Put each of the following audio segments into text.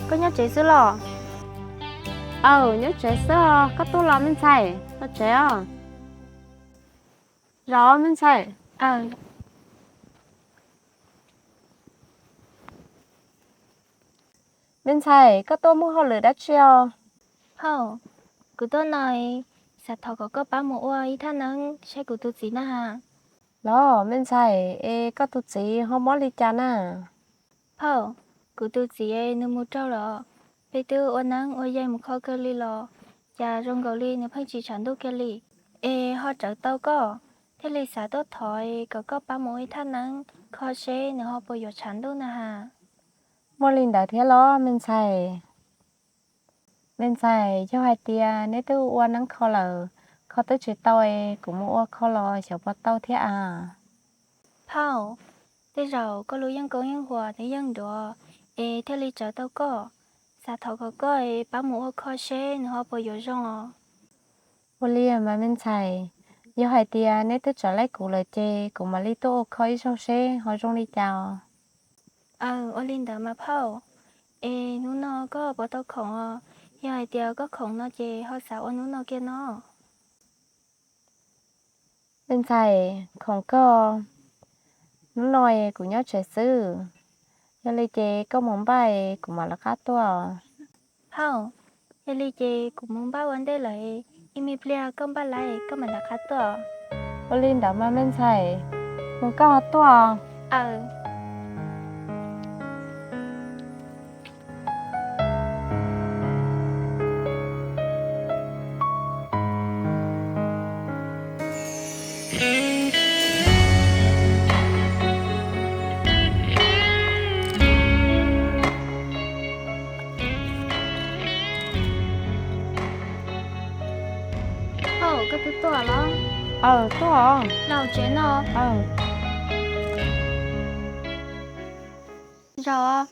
Koj nyob tsev xwb los? Aw, nyob tsev xwb os. Koj tuaj los me ntxhais? Los tsev os. Zaum me ntxhais. Me ntxhais, koj tuaj muaj hauj lwm dab tsi os? Phauj, kuv tuaj no, xav thov kom koj pab mus ua ib thaj neeb saib kuv tus txiv na has. Los me ntxhais, es koj tus txiv ho mob li cas na? Phauj, kuv tus txiv nws mus raug los, peb twb ua neeb ua yaig mus kho kawg li los, cas zoo nkaus li nws pheej tsis tshav ntuj kiag li. Es ho tsawv tau koj, thiaj li xav tuaj thov kom koj pab mus ua ib thaj neeb kho seb nws ho puas yuav tshav ntuj na has. Muaj li ntawd thiab los me ntxhais? Me ntxhais, yog hais tias neb twb ua neeb kho lawm, kho twb tsis tau es kuv mus ua kho los xyov puas tau thiab as. Phauj, tej zaum koj lub yeej koob yeej huas twb yeej nruav, es thiaj li tsawv tau koj. Xav thov kom koj pab mus ua kho seb nws ho puas yuav zoo os. Ua li mas me ntxhais, yog hais tias neb twb tsawv laij kuv lawm ces kuv mam li tuaj ua kho ib zaug seb ho zoo li cas os. Aw, ua li ntawd mas phauj. Es hnub no koj puas tau khoom os? Yog hais tias koj khoom no ces ho xav ua hnub no kiag no. Me ntxhais, khoom koj, hnub no kuv nyob tsev xwb, yog li ces koj mus npaj es kuv mam lawv qab tuaj. Phauj, yog li ces kuv mus npaj ua ntej lawm, ib me pliag koj npaj lawm koj mam lawv qab tuaj. Ua li ntawd mas me ntxhais, mus koj ho tuaj. Aw. Phauj, koj twb tuaj los? Aw, tuaj. Los tsev no. Zaum.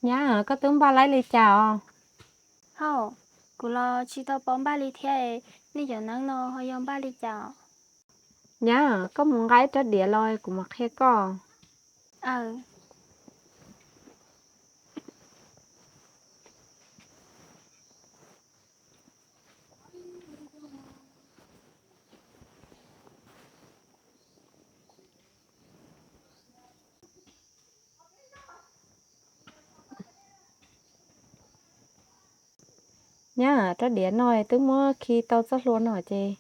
Nyab, koj twb npaj laib li cas os? Phauj, kuv los tsis tau paub npaj li thiab, nej cov neeb no ho yog npaj li cas? Nyab, koj mus nqa ib rab diav los kuv mam qhia koj. Nyab, rab diav no twb muab khi tau txoj hlua no ces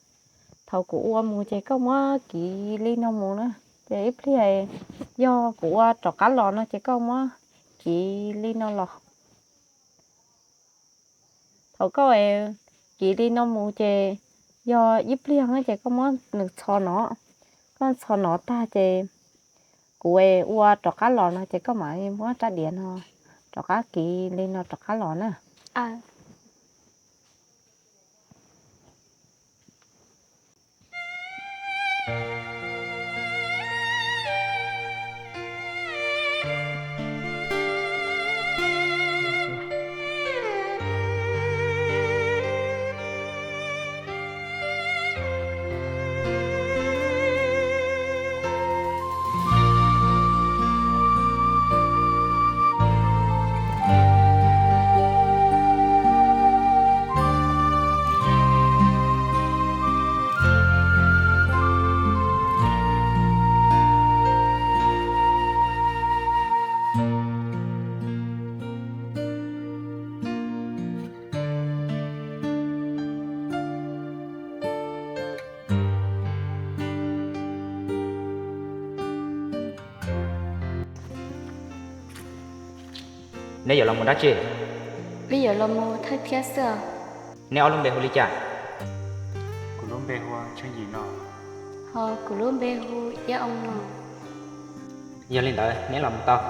thaum kuv ua mus ces koj muab kiv li no mus na. Ces ib pliag yog kuv ua rov qab los no ces koj muab kiv li no los. Thaum koj kiv li no mus ces yog ib pliag ces koj muab nws txhos no. Koj txhos no tag ces kuv ua rov qab los no ces koj mam muab rab diav no rov qab kiv li no rov qab los na. Neb yuav los mus dab tsi? Wb yuav los mus thawj thiab xwb. Neb ob lub npe hu li cas? Kuv lub npe hu Tsheej Yim no. Ho kuv lub npe hu Iab Oo no. Yog li ntawd neb los mus tau.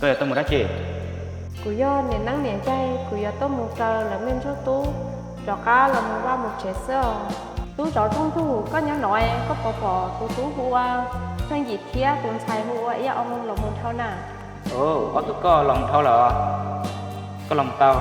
Koj yuav tuaj mus dab tsi? Kuv yog niam neeb niam yaig, kuv yuav tuaj mus raws lawv me ntsuj tub rov qab los mus vaj mus tsev xwb os. Tub zov rooj ntug, koj nyob no koj puas pom tus tub hu ua Tsheej Yim thiab tus ntxhais hu ua Iab Oo los mus dhau na? Ob tug koj los mus dhau lawm, koj los mus tau.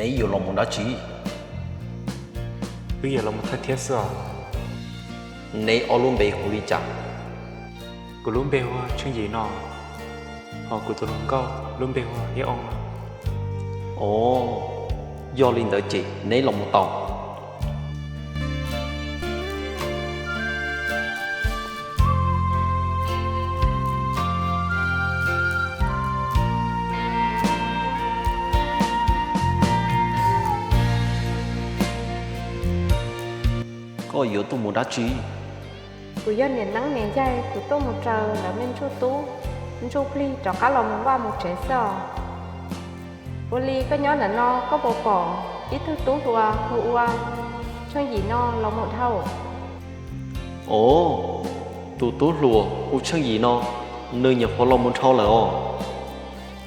Neb yuav los mus dab tsi? Wb yuav los mus thawj thiab xwb os. Neb ob lub npe hu li cas? Kuv lub npe hu ua Tsheej Yim no, hos kuv tus hluas nkauj lub npe hu ua Iab Oo no. Os, yog li ntawd ces neb los mus tau. Koj yuav tuaj mus dab tsi? Kuv yog niam neeb niam yaig, kuv tuaj mus raws lawv me ntsuj tub ntsuj plig rov qab los mus vaj mus tsev xwb os. Ua li koj nyob ntawm no koj puas pom ib tug tub hluas hu ua Tsheej Yim no los mus dhau? Os, tus tub hluas hu Tsheej Yim no, nws nyuam qhuav los mus dhau lawm os.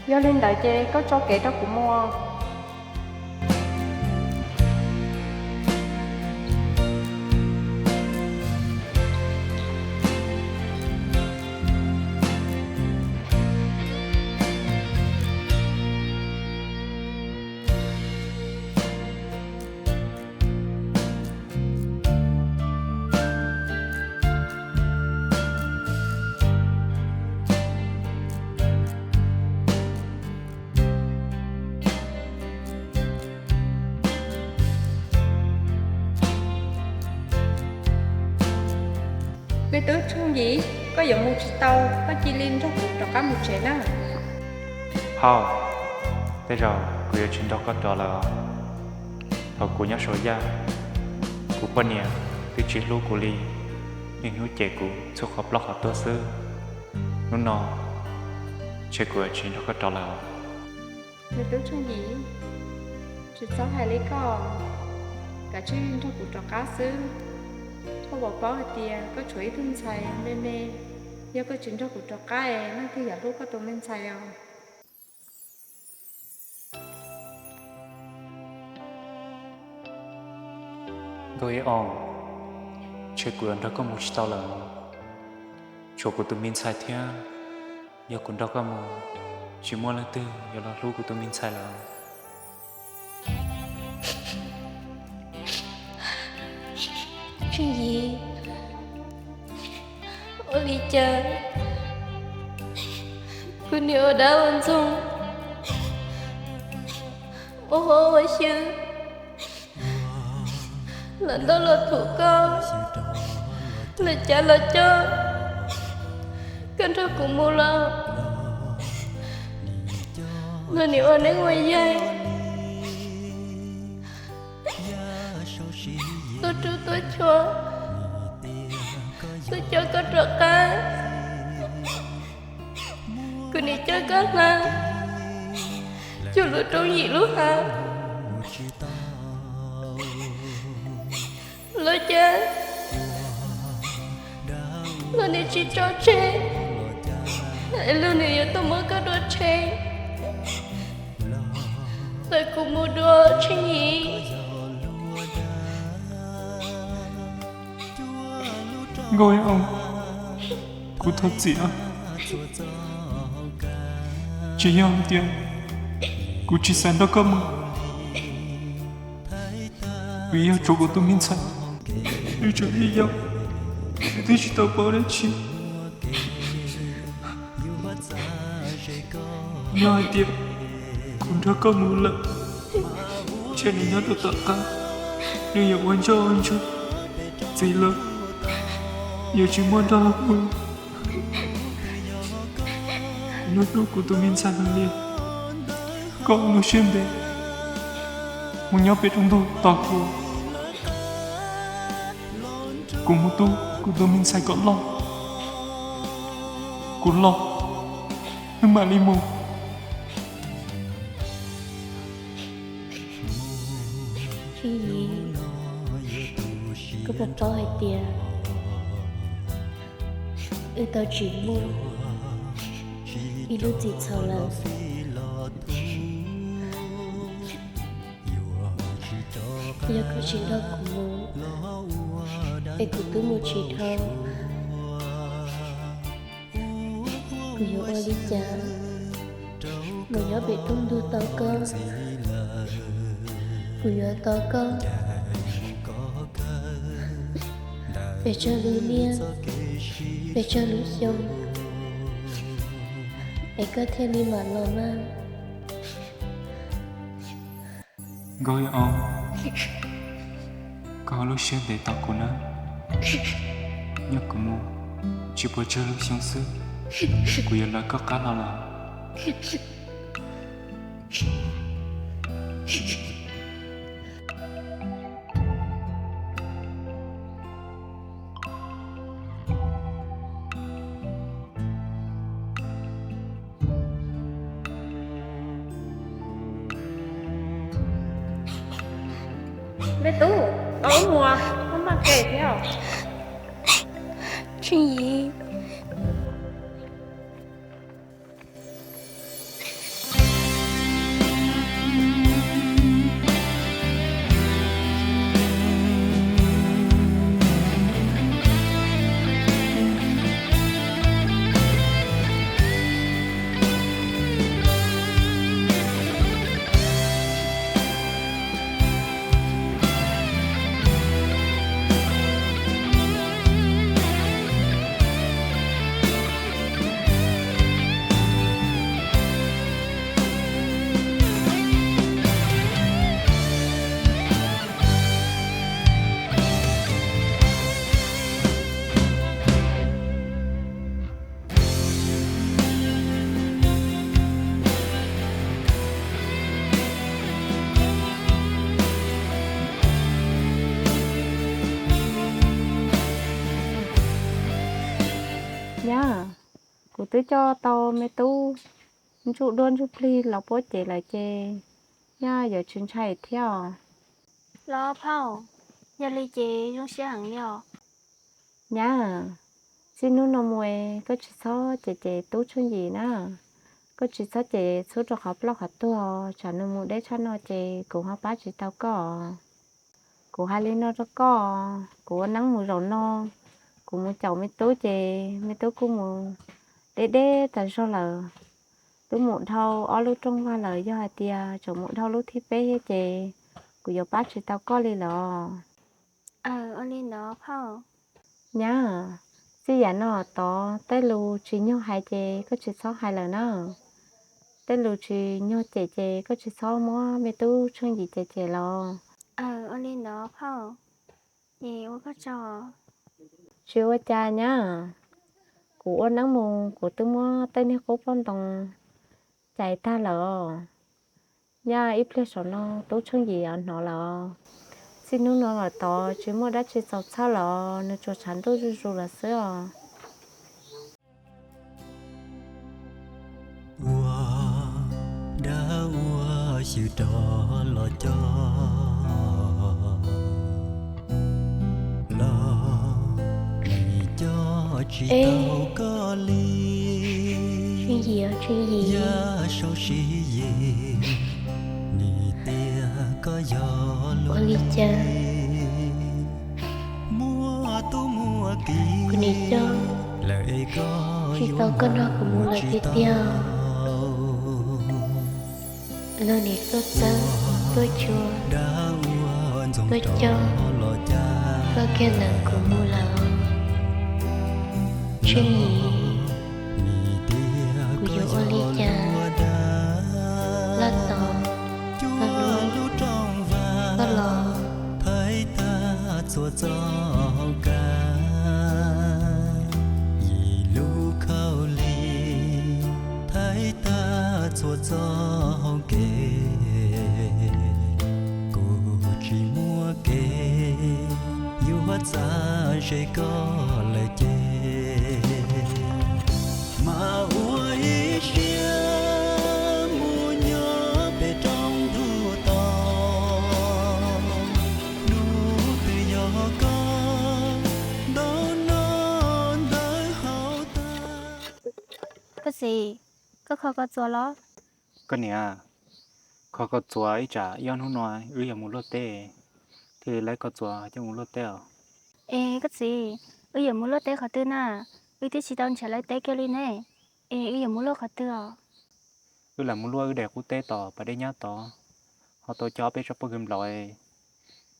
Yog li ntawd ces koj tso kev rau kuv mus. Me tub Tsheej Yim, koj yuav mus tsis tau, koj cia li nrog kuv rov qab mus tsev na. Hauj, tej zaum kuv yuav tsis nrog koj rov lawm os. Thaum kuv nyob saum yaj, kuv poj niam twb tsis hlub kuv li, niaj hnub cem kuv txhua qhov plaub qhov tuag xwb. Hnub no ntshe kuv yuav tsis nrog koj rov lawm os. Me tub Tsheej Yim, tsis txhob hais li koj, kav tsij nrog kuv rov qab xwb. Koj puas paub hais tias koj tshuav ib tug ntxhais me me, yog koj tsis nrog kuv rov qab es leej twg yuav hlub koj tus me ntxhais os? Nkauj Iab Oo, ntshe kuv yuav nrog koj mus tsis tau lawm, tshuav kuv tus me ntxhais thiab. Yog kuv nrog koj mus, tsis muaj leej twg yuav los hlub kuv tus me ntxhais lawm. Tsheej Yim, ua li cas kuv niam ua dab ua ntxoog, ua hauv ua xyw, los ntaus los thum koj, los cav los coj koj nrog kuv mus los? Los niam ua neeb ua yaig, tuaj rub tuaj chua, tuaj coj koj rov qab, kuv niam coj koj hla cuag lub roob yim lub hav. Los cas luag niam tsis tso tseg, luag niam yuav tuaj muab koj dua tseg, tawm kuv mus dua Tsheej Yim. Nkauj Iab Oo, Kuv thov txim os. Tsis yog hais tias kuv tsis xav nrog koj mus, vim yog tsuas kuv tus me ntxhais, nws tseem ib yam, nws twb tsis tau paub dab tsi. Yog hais tias kuv nrog koj mus lawm, ntshe nws nyob rau tom qab, nws yuav ua ntsuj ua ntsuag, txiv los yuav tsis muaj nrog mus. Kuv yuav tu kuv tus me ntxhais no li. Koj ua lub siab ntev mus nyob pem roob ntug tos kuv. Kuv mus tu kuv tus me ntxhais kom loj, kuv los wb mam li mus. Tswv Yim, koj puas paub hais tias wb tau tsis muaj ib lub txim txhaum lawm? Yog koj tsis nrog kuv mus, es kuv twb mus tsis dhau, kuv yuav ua li cas mus nyob pem roob ntug tos koj? Kuv yuav tos koj pes tsawg lub niaj, pes tsawg lub xyoo, es koj thiaj li mam los mas. Nkauj Yaj Au, koj ua lub siab ntev tos kuv na. Yog kuv mus tsis pes tsawg lub xyoo xwb, kuv yuav lawv koj qab los lawm. Me tub, los wb mus, koj maj tes thiab. Tswv Yim. Nyab, kuv twb coj tau me tub ntsuj duab ntsuj plig los puab cev lawm ces nyab yuav tsis ntshai thiab os. Los phauj, yog li ces zoo siab heev li os. Nyab, txij hnub no mus koj tsis txhob cem cem tub Tsheej Yim na. Koj tsis txhob cem txhub rau qhov ploj qhov tuag, tsam nws mus deb tshaj no ces kuv ho pab tsis tau koj. Kuv hais li no rau koj, kuv ua neeb mus zaum no, kuv mus caum me tub ces me tub kuj mus deb deb tas zog lawm. Twb mus dhau ob lub rooj vag lawm, yog hais tias tseem mus dhau lub thib peb thiab ces kuv yuav pab tsis tau koj li lawm. Nyab, txij yam no tod tej lus tsis nyuag hais ces koj tsis txhob hais lawm na. Tej lus tsis nyuag cem ces koj tsis txhob muab me tub Tsheej Yim cem cem los. Tsis ua cas nyab, kuv ua neeb mus kuv twb muab tej niag qub poj ntoo cais tag lawm os. Nyab, ib pliag saum no tub Tsheej Yim hnov lawm os. Txij hnub no lawm tod tsis muaj dab tsi txaus txhawj lawm os, nws tsuas tshav ntuj zuj zus lawm xwb os. Ua dab ua xyw rov los coj los, nws coj tsis tau koj li. Yam sau sib yim, nws tias koj yog ua li cas muaj tub muaj kiv, kuv nim coj Tsis tau koj nrog kuv mus lawm tiag tiag. Luag nim tuaj txawb, tuaj cuag, tuaj coj koj kiag ntawm kuv mus lawm. Tsheej nim, kuv yuav ua li cas laj tos lub rooj vag los thaij tag txhua txoj hauv kab, yim lub khaub lig thaij tag txhua txoj hauv kev. Kuv tsis muaj kev yuav txav ze koj lawm ces, mas ua ib siab mus nyob pem roob ntuj tos, hnub twg yog koj ntau no ntawv haus tag. Koj txiv, koj kho koj txuas los? Koj niam, kho koj txuas ib tsam ib ob hnub no wb yuav mus luaj teb, thiaj li laib koj txuas coj mus luaj teb os. Es koj txiv, wb yuav mus luaj teb qhov twg na? Wb twb tsis tau nrhiav lawv teb kiag li ne. Es wb yuav mus luaj qhov twg os? Wb lam mus luaj wb daim qub teb tom pas dej nyab tod, ho tau coj ob peb tsob pob kws nplaum,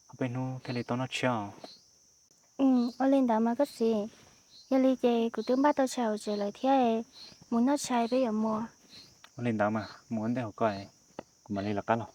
ob peb hnub thiaj li tau noj tshiab os. Ua li ntawd mas koj txiv, yog li ces kuv twb npaj tau tshais hauv tsev lawm thiab, mus noj tshais peb yuav mus. Ua li ntawd mas mus ua ntej hauv ko, kuv mam li lawv qab los.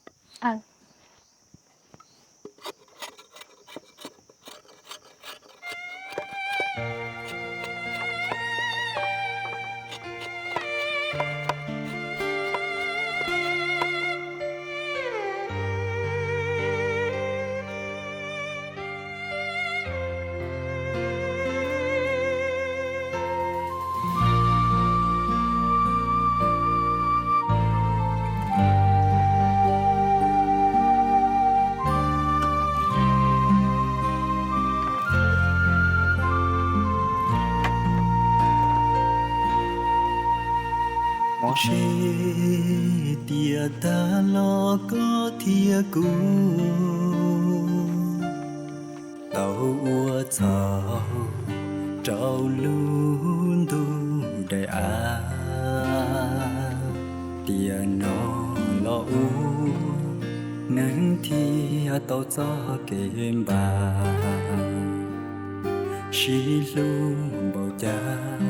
Ntshe tiam tag los koj thiab kuv tau ua txhaum rau lub ntuj daim av. Tiam no los ua neeg thiaj tau txoj kev npam, sib hlub npaum cas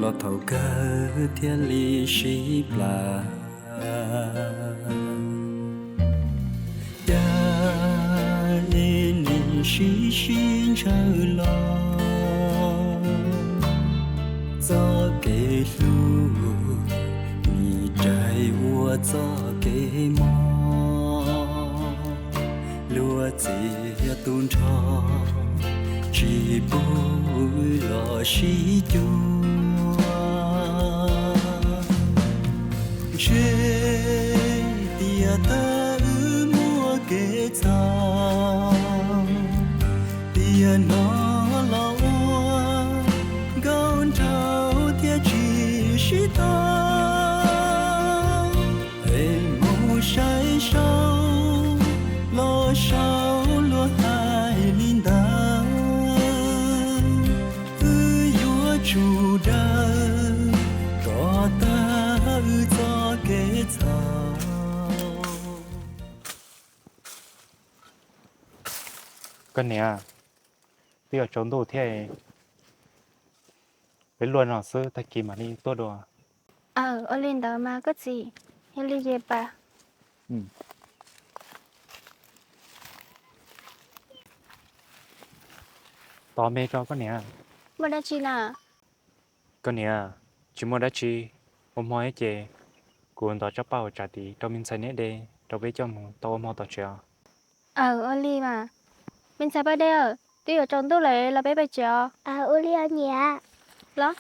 los thaum kawg thiaj li sib plam. Cas es nim sib sib ntshaw los, txoj kev hlub nim raws ua txoj kev mob. Luag txiav tu nrho, tsis pub wb los sib cuag. Ntshe tiam tag wb muaj kev txhaum, tiam no los ua nkauj nraug thiaj tsis sib tau. Es mus saib saud los saud luag hais li ntawd, wb yuav tsum daws kom tag wb txoj kev txhaum. Koj niam, twb yuav tsaus ntuj thiab, peb luaj no xwb tag kis mam li tuaj dua. Aw, ua li ntawd mas koj txiv, yog li ces pab. Tos me tso koj niam. Muaj dab tsi na? Koj niam, tsis muaj dab tsi, ua hmo ib ces kuv ntov tsab paj hauv tsav tid rau me ntxhais neb de rau peb coj mus tau ua hmo tom tsev os. Aw, ua li mas. Me ntxhais Paj Dej, twb yuav tsaus ntuj lawm los peb pais tsev os. Aw, ua li os niam. Los.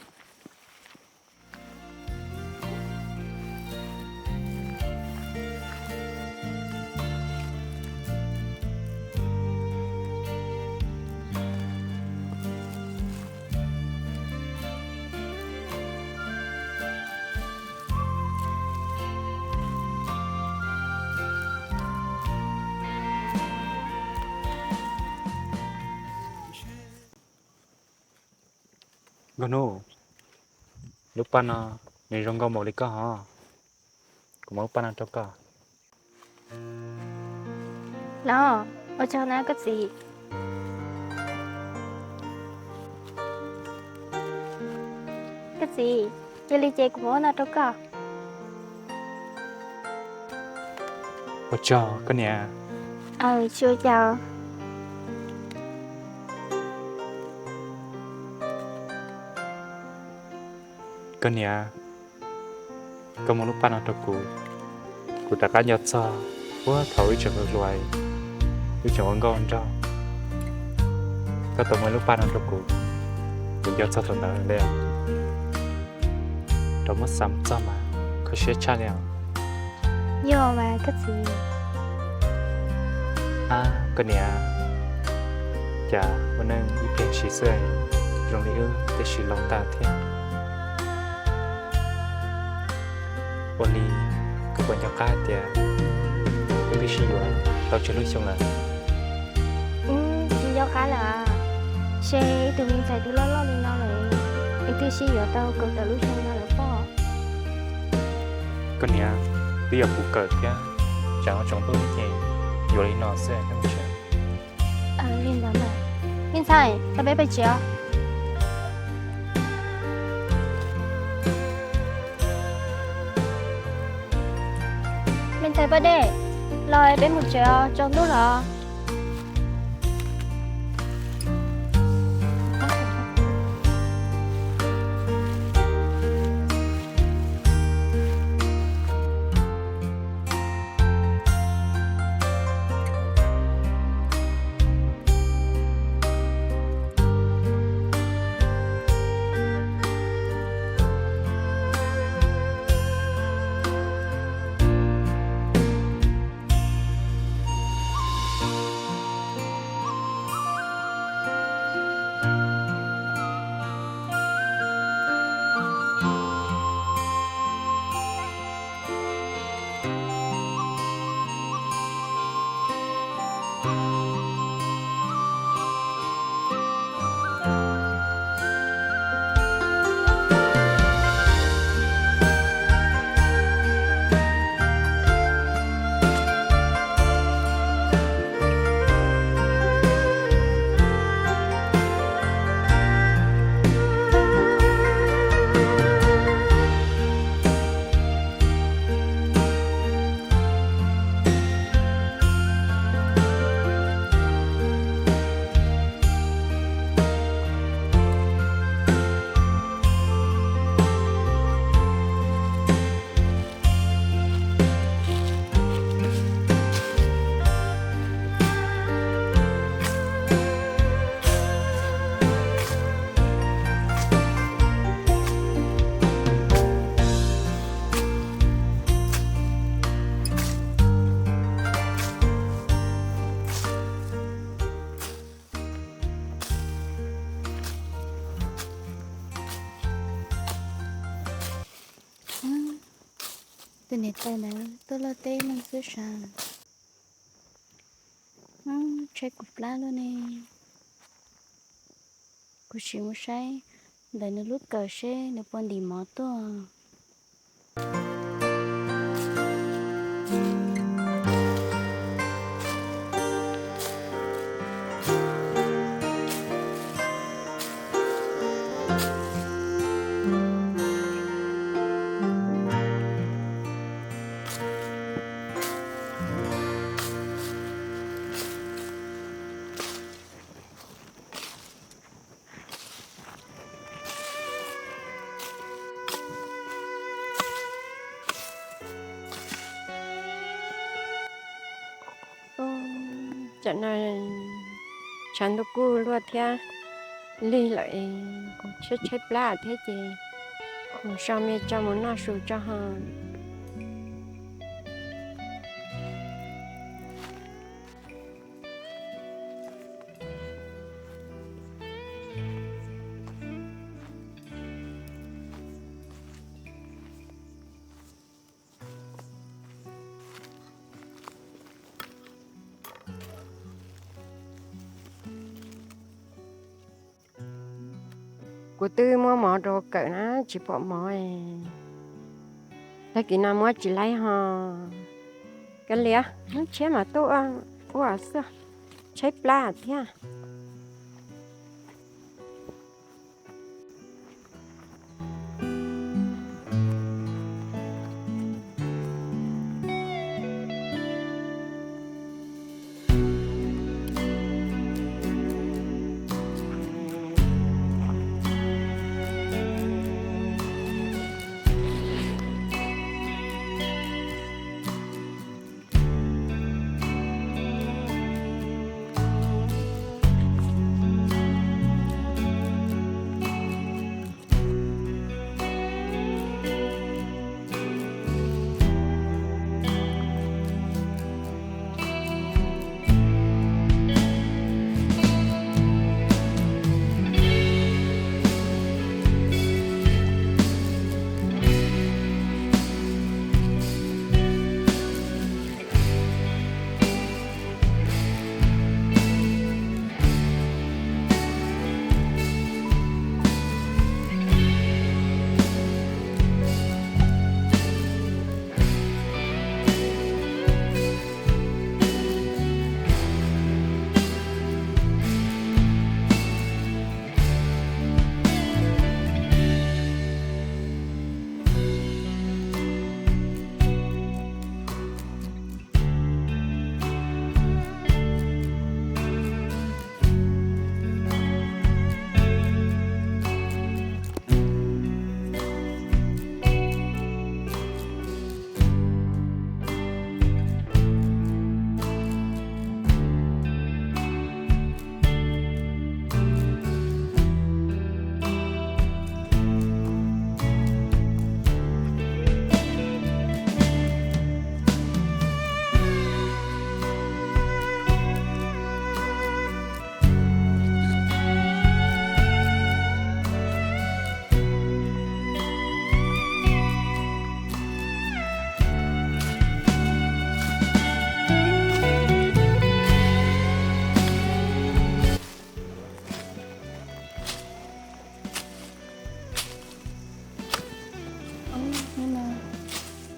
Nkauj Hnub, lub paj no nws zoo nkauj npaum li koj hov. Kuv muab lub paj no rau koj. Los, ua tsaug na koj txiv. Koj txiv, yog li ces kuv muab no rau koj. Ua tsaug koj niam. Aw, tsis ua cas. Koj niam, koj muab lub paj no rau kuv, kuv rov qab nco txog puag thaum wb tseem hluas hluas, wb tseem ua nkauj nraug. Koj tau muab lub paj no rau kuv, kuv nco txog thaum ntawd li. Rov muab xav mus txog mas kho siab tshaj li os. Yog mas koj txiv. Ab koj niam, cas ua neej ib pliag sis xwb zoo li wb twb sib laus tag thiab. Ua li koj puas nco qab hais tias wb twb sib yuav tau tsawg lub xyoo lawm? Tsis nco qab lawm, ces ib tug me ntxhais twb loj loj li no lawm, wb twb sib yuav tau kaum tawm lub xyoo no lawm pob. Koj niam, twb yog kuv kawm thiab, tsam no tsaus ntuj ces yuav li no xwb. Li ntawd mas, me ntxhais, tau peb pais tsev os. Me ntxhais Paj Dej, los peb mus tsev os, tsaus ntuj lawm. Tus niam tais ntawd tuaj luaj teb no xwb sav. Tshaib kuv plab luaj ne. Kuv sim mus saib ntawm nws lub kawm seb nws puas ntim mov tuaj. Tsam no tshav ntuj kuj luaj thiab lig lawm, kuv tshaib tshaib plab thiab ces kuv so me tso mus noj su tso ho. Kuv twb muab mov rau kawm na, tsis pom mov. Tag kis no muab tsis laib ho. Kav liam, muab tshiab mas tuaj ua xwb, tshaib plab thiab.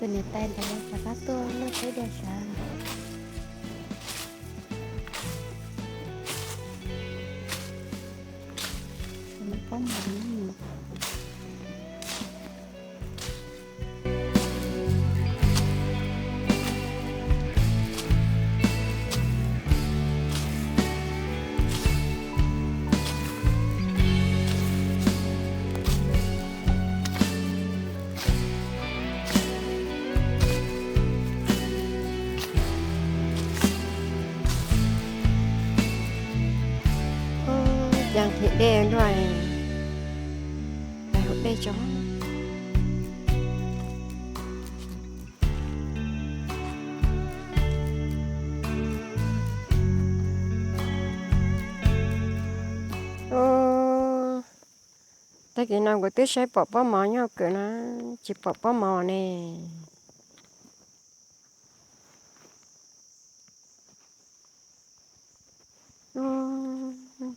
Tus niam tais ntawd rov qab tuaj luaj teb dua sav. Ces nqhis dej luaj, tais hauv dej tso. Tag kis no kuv twb saib pom pob mov nyob kawm na, tsis pom pob mov ne.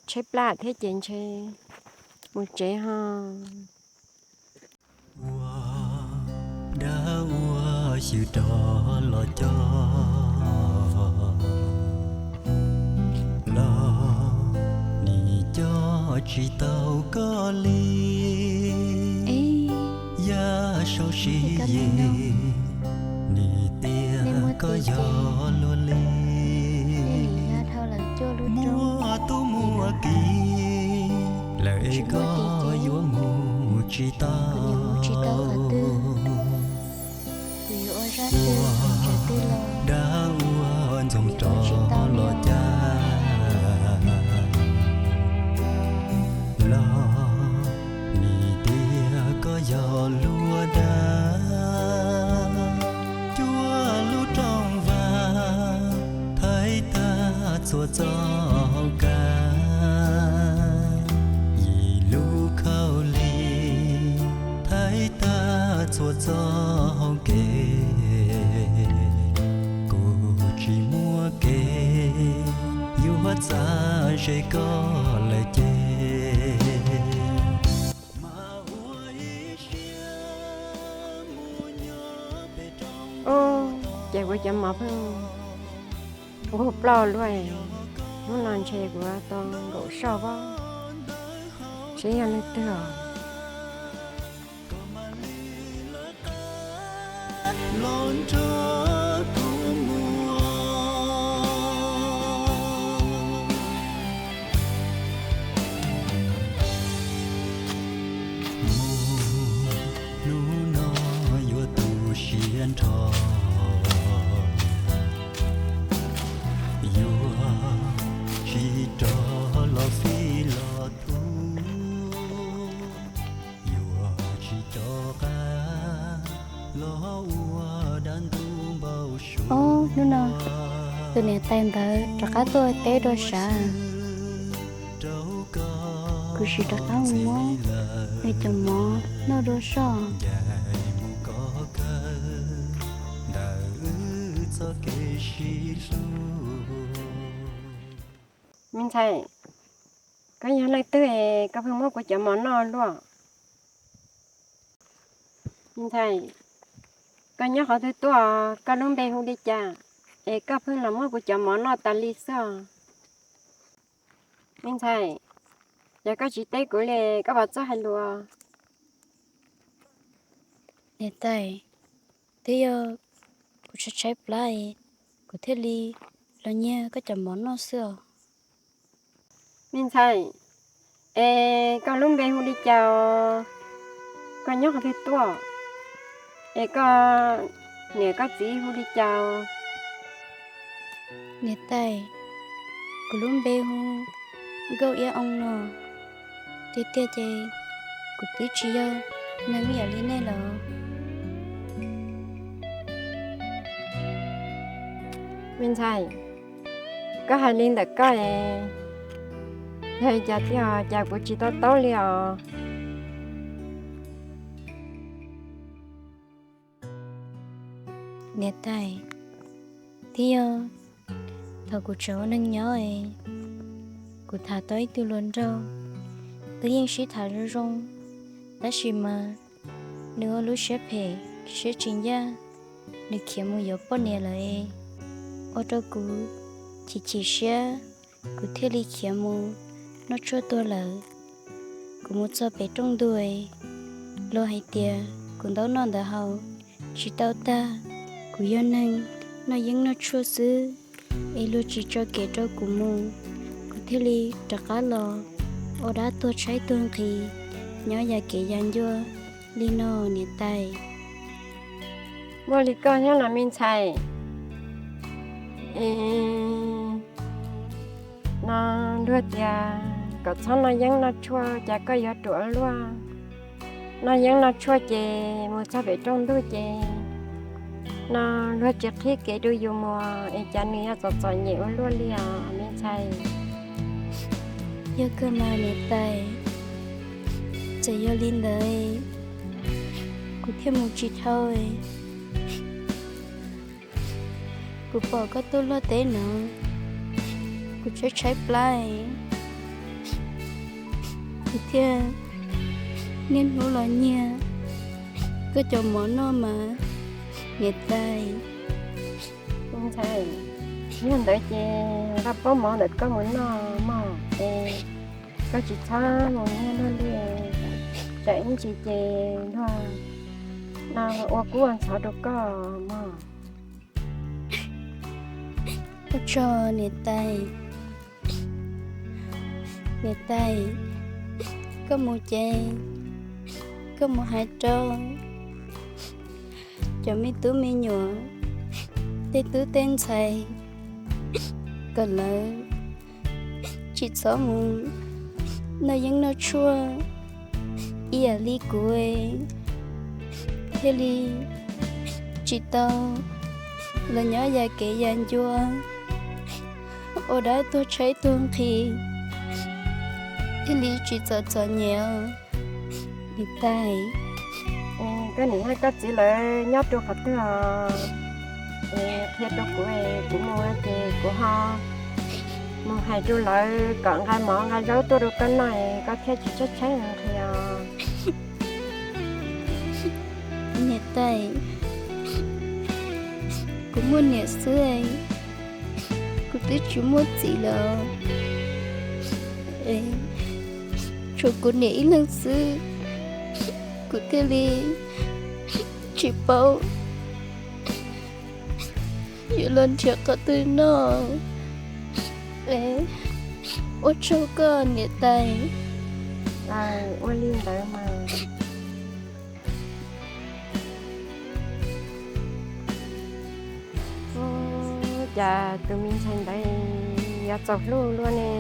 Tshaib plab thiab ces ntshe mus tsev ho. Ua dab ua xyw rov los coj los, nim coj tsis tau koj li. Yaj sau sib yim, nim tias koj yog luag li. Muaj tub muaj ki, lawm es koj yuav mus tsis tau. Ua dab ua ntxoog rov los cas los, nim tias koj yog luag dab. Cuaj lub rooj vag thaij tag txhua txoj hauv kab, yim lub khaub lig thaij tag txhua txoj hauv kev. Kuv tsis muaj kev yuav txav ze koj lawm ces. Ces kuv cov mov pheej nquag ploj luaj, hnub no ntshe kuv tau nkaum soj vab, seb yog leej twg os. Hnub no yuav tu siab nrho, yuav tsis rov los fij los thub, yuav tsis rov qab los ua dab ntub npau suav. Hnub no tus niam tais ntawd rov qab tuaj teb dua sav. Kuv sim rov qab mus muab nws cov mov noj dua soj. Me ntxhais, koj yog leej twg es koj pheej muab kuv cov mov noj luaj? Me ntxhais, koj nyob qhov twg tuaj, koj lub npe hu li cas, es koj pheej los muab kuv cov mov noj tas li xwb os? Me ntxhais, yog koj tsis teb kuv li, koj puas txawj hais lus? Niam tais, twb yog kuv tshaib tshaib plab, kuv thiaj li los nyiag koj cov mov noj xwb os. Me ntxhais, es koj lub npe hu li cas os? Koj nyob qhov twg tuaj? Es koj niam koj txiv hu li cas os? Niam tais, kuv lub npe hu Nkauj Iab Oob no. Tiag tiag ces kuv twb tsis yog neeg ib yam li nej lawm. Me ntxhais, koj hais li ntawm koj es yog li cas tiag, cas kuv tsis to taub li os. Niam tais, twb yog thaum kuv tseem ua neeg nyob es kuv tham tau ib tug hluas nraug, wb yeej sib tham zoo zoo, tab sis mas nws ua lub siab phem siab tsis ncaj, nws khiav mus yuav poj niam lawm es ua rau kuv chim chim siab, kuv thiaj li khiav mus noj tshuaj tuag lawm. Kuv mus txog pem rooj ntug, luag hais tias kuv ntaub noj ntawv haus tsis tau tag, kuv yog neeg noj yeeb noj tshuaj xwb, es luag tsis tso kev rau kuv mus, kuv thiaj li rov qab los ua dab tuag tshaib tuag nqhis, nyob ya kev ya ncua li no niam tais. Muaj li koj nyob los me ntxhais. Es no luag tias kom txhob noj yeeb noj tshuaj, cas koj yuav ruam ua luaj. Noj yeeb noj tshuaj ces mus txog pem rooj ntug ces no luag tsis qhib kev rau yus mus, es cas nws yuav txom txom nyem ua luaj li os me ntxhais. Yog kawg mas niam tais, txawm yog li ntawd kuv thiaj mus tsis dhau. Kuv pom koj tuaj luaj teb no, kuv tshaib tshaib plab, kuv thiaj niaj hnub los nyiag koj cov mov noj mas niam tais. Ntxhais, yog ntawd ces nqa pob mov ntawm koj mus noj mog, es koj tsis txhob mus nyiag luag li, tsam ib ntsis ces luag no ua kub ua ntxhov rau koj mog. Ua tsaug niam tais. Niam tais, koj mus ces koj mus hais rau cov me tub me nyuam, tej tub tej ntxhais, kom lawv tsis txhob mus noj yeeb noj tshuaj ib yam li kuv, thiaj li tsis tau los nyob ya kev ya ncua, ua dab tuag tshaib tuag nqhis, thiaj li tsis txom txom nyem. Niam tais, koj niam thiab koj txiv lawv nyob rau qhov twg os? Qhia rau kuv, kuv mus ces kuv ho mus hais rau lawv kom nqa mov nqa zaub tuaj rau koj noj, koj thiaj tsis tshaib tshaib nqhis os. Niam tais, Kuv muaj niam xwb, kuv twb tsis muaj txiv lawm. Tshuav kuv niam ib leeg xwb, kuv thiaj li tsis paub yuav los nrhiav qhov twg noj. Ua tsaug koj niam tais. Ua li ntawd mas. Ua cas tus me ntxhais ntawd yuav txaus hlub luaj ne?